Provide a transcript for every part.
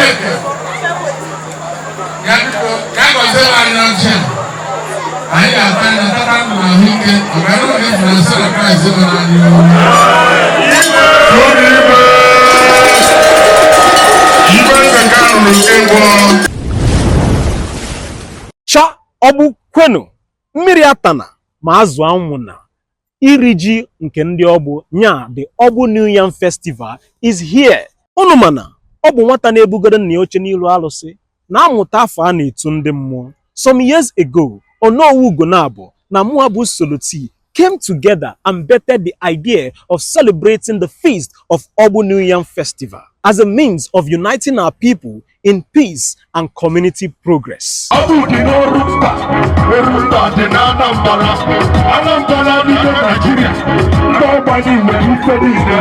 Chineke ya biko ya gọziere anyị ọjị a. Anyị ga-ata anya tata ndụ na ahụike, ọgara oge ịfụnanya sị na Kraịst nwere anyị. Tụrụ igwe. Igwe nke rụrụ nke mbụ. Cha, Ọgbụ kwenu! Mmiri atana ma azụ anwụ na iri ji nke ndị Ọgbụ nya. The Ọgbụ New Yam Festival is here. Unu mana ọ bụ nwata na-ebugoro nna ya oche n'ilu alụsị na-amụta afọ a na-etu ndị mmụọ. Some years ago, Onowu Ugonabo na mụa bụ Solo T came together and bettered the idea of celebrating the feast of Ogbu New Yam Festival as a means of uniting our people in peace and community progress. Ọgbụ dị n'Orumba, Orumba dị n'Anambra, Anambra n'ime Naịjirịa, ndị ọgbanye nwere ife niile.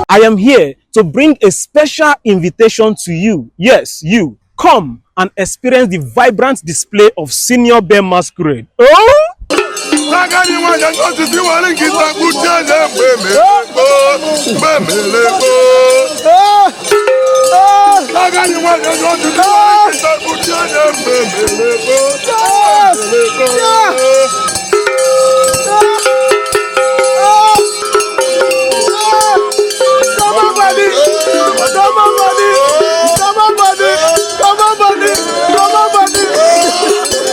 I am here to bring a special invitation to you. Yes, you. Come and experience the vibrant display of Senior Bear Masquerade. Oh! Agadi nwanyị osisi nwere nkịta kpuchie anya mgbe mere gboo, mgbe mere gboo. Agadi nwanyị osisi nwere nkịta kpuchie anya mgbe mere gboo, mgbe mere gboo. Come on, buddy. Come on, buddy. Come on, buddy. Come on, buddy. Come on, buddy.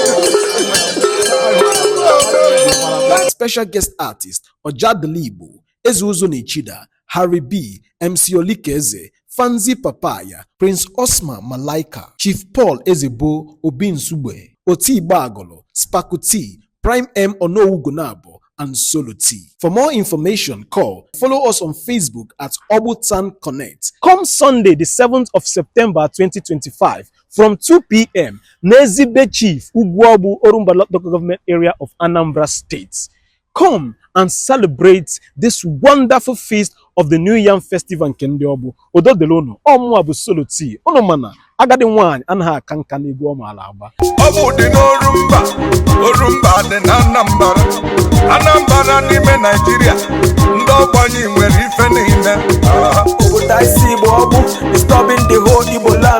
Special guest artist Ojadilibo, Eze Uzo Nichida, Harry B, MC Olikeze, Fanzi Papaya, Prince Osman Malaika, Chief Paul Ezebo Obinsugbe, Oti Igbagolo, Spakuti, Prime M Onowugonabo, and Solo T. For more information, call, follow us on Facebook at Obutan Connect. Come Sunday, the 7th of September 2025, from 2 p.m., Nezibe Chief, Ugwuabu, Orumba Local Government Area of Anambra State. Come and celebrate this wonderful feast of the New Yam Festival nke ndị Ọgbụ. Udo dịrị unu. Ọmụa bụ Solo T. Unu mana agadi nwaanyị anaghị aka nka n'egwu ọ maara agba. Ọgbụ dị n'Orumba, Orumba dị na Anambra, Anambra n'ime Naịjirịa, ndị ọgbanye nwere ife niile. Obodo isi Igbo Ọgbụ disturbing the whole Igbo land.